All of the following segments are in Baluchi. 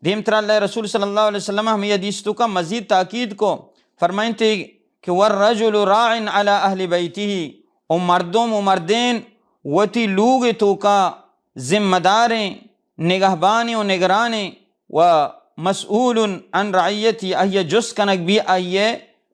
دیمترا اللہ رسول صلی اللہ علیہ وسلم ہمیں حدیث توکا مزید تاکید کو، فرمائنتے کہ والرجل راع علی اہل بیتہ، و مردم و مردین وتی لوگ توکا ذمہ داریں، نگہبانیں و نگرانیں، و مسئول عن رعیتی، آئی جست کنگ بی آئی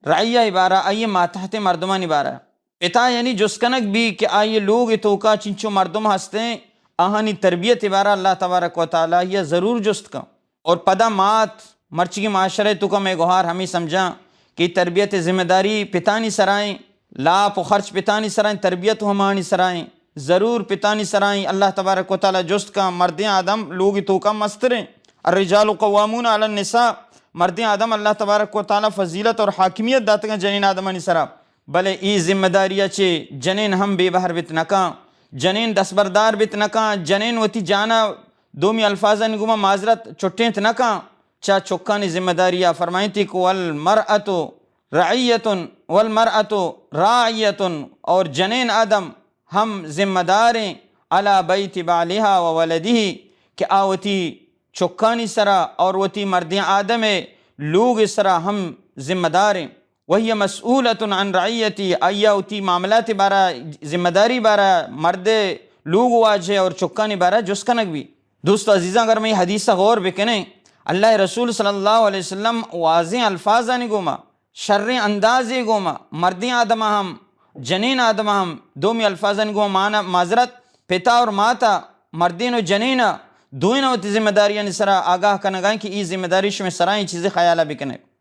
رعیہ بارہ، آئی ماتحت مردمانی بارہ۔ پتا یعنی جست کنگ بی کہ آئی لوگ توکا چنچو مردم ہستیں، آہانی تربیت بارہ اللہ تبارک و تعالی آئی ضرور جست کن۔ اور پدا مات، مرچی معاشرہ توکا میں گوہار ہمیں سمجھاں کہ تربیت ذمہ داری پتانی سرائیں، لاپ و خرچ پتانی سرائیں، تربیت و ہمانی سرائیں۔ ضرور پتانی سرائیں۔ اللہ تبارک و تعالی جست کن، مردیں آدم لوگ توکا مستریں۔ الرجال قوامون علی النساء، مردیں آدم اللہ تبارک و تعالی فضیلت اور حاکمیت داتگاں جنین آدمانی سرا، بلے ای ذمہ داریا چے جنین ہم بے بہر بیت نکاں، جنین دستبردار بیت نکاں، جنین وتی جانا دومی الفاظانی گوما معذرت چٹینت نکاں چا چکانی ذمہ داریا۔ فرمائنتی کہ والمرأة رعیة، والمرأة راعیة، اور جنین آدم ہم ذمہ داریں علی بیت بعلها و ولده، کہ آ وتی چکانی سرا اور وتی مردیں آدم لوگ سرا ہم ذمہ داریں۔ وهي مسئولة عن رعیتی، آئی وتی معاملات بارہ، ذمہ داری بارہ، مرد، لوگ واجہ اور چکانی بارہ جست کنگ بی۔ دوستو عزیزاں، اگر میں حدیث غور بکنیں، اللہ رسول صلی اللہ علیہ وسلم واضح الفاظانی گوما، شریں اندازے گوما، مردیں آدم ہم، جنین آدم ہم، دومی الفاظانی گوما معنی معذرت، پتا اور ماتا، مردین و جنین، دوئین وتی ذمہ داریانی سرا آگاہ کنگائیں کہ ای ذمہ داری شمے سرائیں چیزیں خیالہ بکنے۔